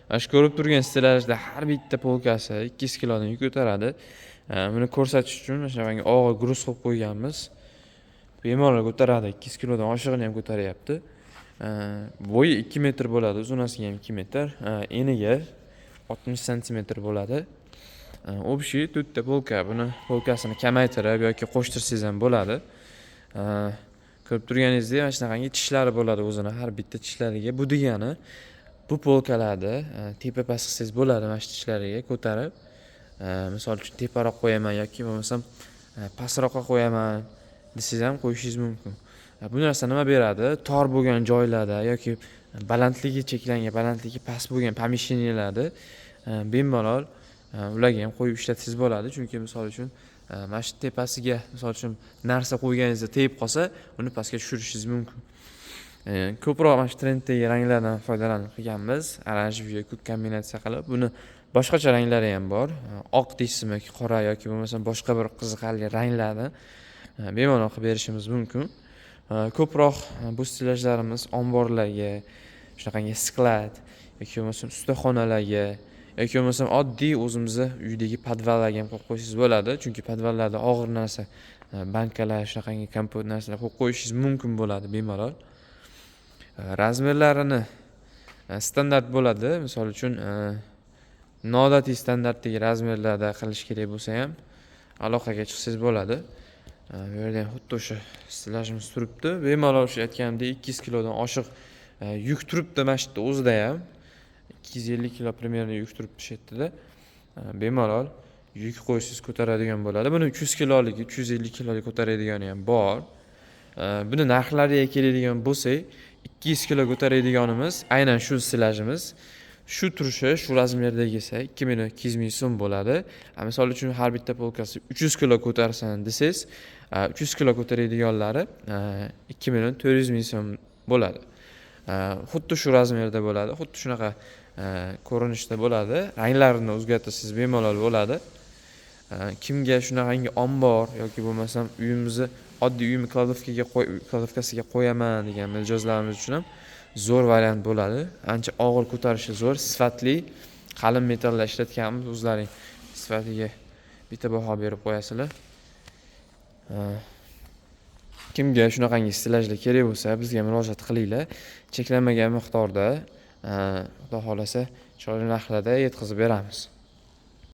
Mana shu ko'rib turgan stellajda har bitta polkasi 200 kilodan yuk ko'taradi. Buni ko'rsatish uchun mana shunaqangi og'ir груз qilib qo'yganmiz. Bemalol ko'taradi, 200 kilodan oshig'ini ham ko'taryapti. Bo'yi 2 metr bo'ladi, uzunasiga ham 2 metr, eniga 60 santimetr bo'ladi. Общий to'rtta polka, buni polkasini kamaytirib yoki qo'shtirsangiz ham bo'ladi. Ko'rib turganingizdek, mana shunaqangi tishlari bo'ladi o'zini har bitta tishlariga. Bu degani, bu polkalarni tepa past qilsangiz bo'ladi, mana shu tishlariga ko'tarib. Misol uchun, teparoq qo'yaman yoki bo'lmasam pastroqqa qo'yaman desangiz ham qo'yishingiz mumkin. Bu narsa nima beradi? Tor bo'lgan joylarda yoki balandligi cheklangan, balandligi past bo'lgan помещения larda bemalol ularga ham qo'yib ishlatsangiz bo'ladi. Chunki, misol uchun, mana shu tepasiga, misol uchun, narsa qo'yganingizda tegib qolsa, uni pastga tushirishingiz mumkin. Ko'proq mana shu trenddagi ranglardan foydalanib qilganmiz, оранжевый, ko'k kombinatsiya qilib. Buni boshqacha ranglari ham bor, oq deysizmi yoki qora yoki bo'lmasam boshqa bir qiziqarli ranglarni bemalol qilib berishimiz mumkin. Ko'proq bu stellajlarimiz omborlarga, shunaqangi склад yoki bo'lmasam ustaxonalarga yoki bo'lmasam oddiy o'zimizni uydagi podvallarga ham qo'yib qo'ysangiz bo'ladi, chunki podvallarda og'ir narsa, bankalar, shunaqangi kompot narsalar qo'yib qo'yishingiz mumkin bo'ladi bemalol. Размер larini standart bo'ladi. Misol uchun, noodatiy standartdagi размер larda qilish kerak bo'lsa ham, aloqaga chiqsangiz bo'ladi. Bu yerda ham xuddi o'sha stellajimiz turibdi. Bemalol, o'sha aytganimdek, 200 kilodan oshiq yuk turibdi. Mana shu yerda o'zida ham 250 kilo примерно yuk turibdi shu yerdada. Bemalol yuk qo'ysangiz, ko'taradigan bo'ladi. Buni 300 kilolik, 350 kilolik ko'taradigani ham bor. Buni narxlariga keladigan bo'lsak, 200 kilo ko'taradiganimiz, aynan shu stellajimiz, shu turishi, shu размер dagisi 2 200 000 so'm bo'ladi. Misol uchun, har bitta polkasi 300 kilo ko'tarsin desangiz, 300 kilo ko'taradiganlari 2 400 000 so'm bo'ladi. Xuddi shu размер da bo'ladi, xuddi shunaqa ko'rinishda bo'ladi, ranglarini o'zgartirsangiz bemalol bo'ladi. Kimga shunaqangi ombor yoki bo'lmasam uyimizni, oddiy uyimni кладовка ga qo'y, кладовка siga qo'yaman degan mijozlarimiz uchun ham zo'r variant bo'ladi. Ancha og'ir ko'tarishi zo'r, sifatli, qalin metallar ishlatganmiz. O'zlaring sifatiga bitta baho berib qo'yasizlar. Kimga shunaqangi stellajlar kerak bo'lsa, bizga murojaat qilinglar. Cheklanmagan miqdorda, xudo xohlasa, chiroyli narxlarda yetkazib beramiz.